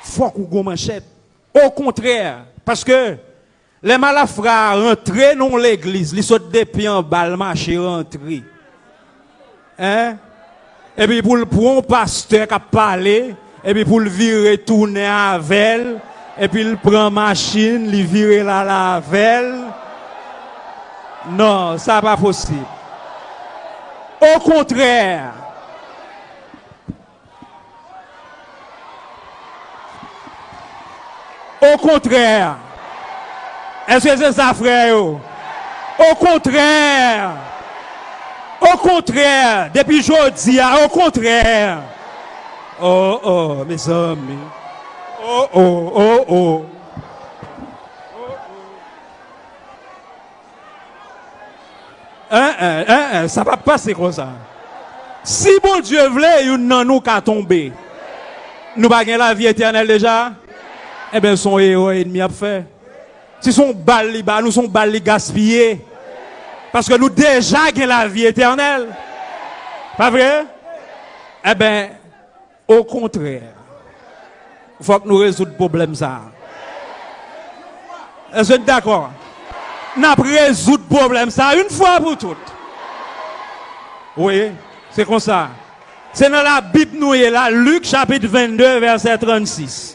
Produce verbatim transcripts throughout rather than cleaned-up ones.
fòk ou gon manchèt. Okontrè, paske lè malafra a rantre nan yon legliz, li sot depi anba, l mache rantre. Hein? Epi pou l pran yon pastè k ap pale, epi pou l vire tounen avè l, epi l pran machin, li vire l ale avè l. Non, sa pa posib. Okontrè, Okontrè. Èske se sa, frè yo? Okontrè. Okontrè. Depi jodi a, okontrè. Oh, oh, mezanmi. Oh, oh, oh, oh. En, en, en, en, sa p ap pase konsa. Si Bondye vle, youn nan nou ka tonbe. Nou pa gen lavi etènèl deja? Enben, se yon erè ènmi ap fè. Si se yon bal li ba nou, se yon bal li gaspiye. Paske nou deja gen lavi etènèl. Pa vre? Enben, Okontrè, fòk nou rezoud pwoblèm sa a. Èske n dakò? N ap rezoud pwoblèm sa a yon fwa pou tout. Wi, se konsa. Se nan Labib nou ye la, Lik chapit vennde, vèsè trannsis.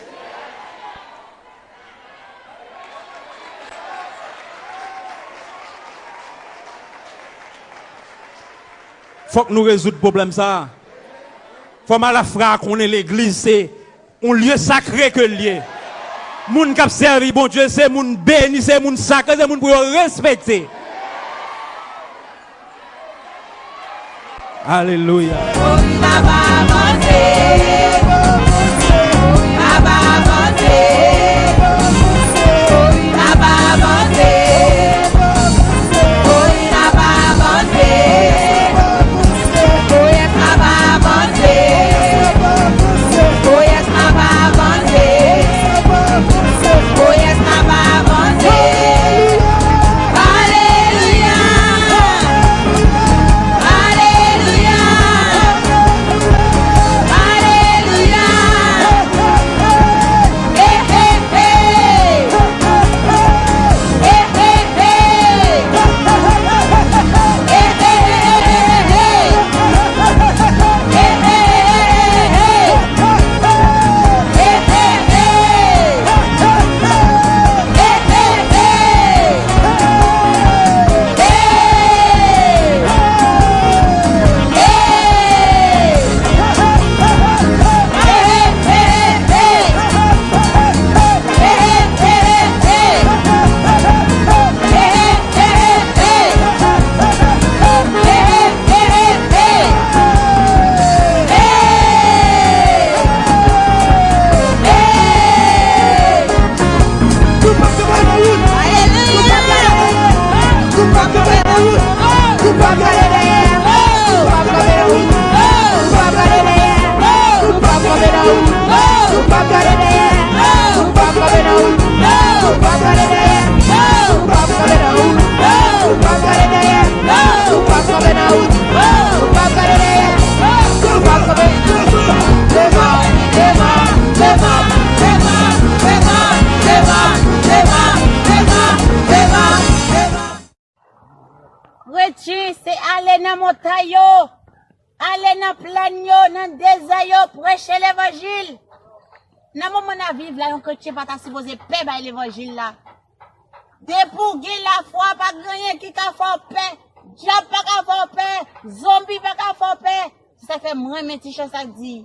Fòk nou rezoud pwoblèm sa a. Fò malafra a konnen legliz se yon lye sakre ke l ye. Moun k ap sèvi Bondye se moun beni, se moun sakre, se moun pou yo respekte. Alelouya. Kretyen, se ale nan montay yo, ale nan plèn yo, nan dezè yo, preche levanjil. Nan moman n ap viv la, yon kretyen pa ta sipoze pè bay levanjil la. Depi w gen lafwa, pa gen anyen ki ka fè w pè. Dyab pa ka fè w pè. Zonbi pa ka fè w pè. Se sa k fè m renmen ti chan sa k di,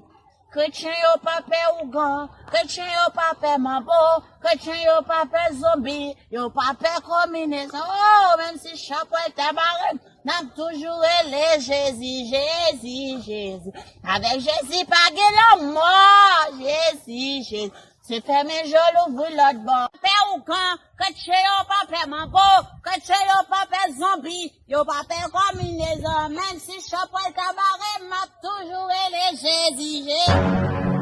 kretyen yo pa pè ougan, kretyen yo pa pè manbo, kretyen yo pa pè zonbi, yo pa pè konbinezon. Oh, menm si chan pral ta bare m, n ap toujou rele Jezi, Jezi, Jezi. Avèk Jezi pa gen lanmò, Jezi, Jezi. Se fèmen je w, louvri lòt bò. Pè ougan, kretyen yo pa pè manbo, kretyen yo pa pè zonbi, yo pa pè konbinezon. Menm si chan pral ta bare m, m ap toujou rele Jezi, Jezi.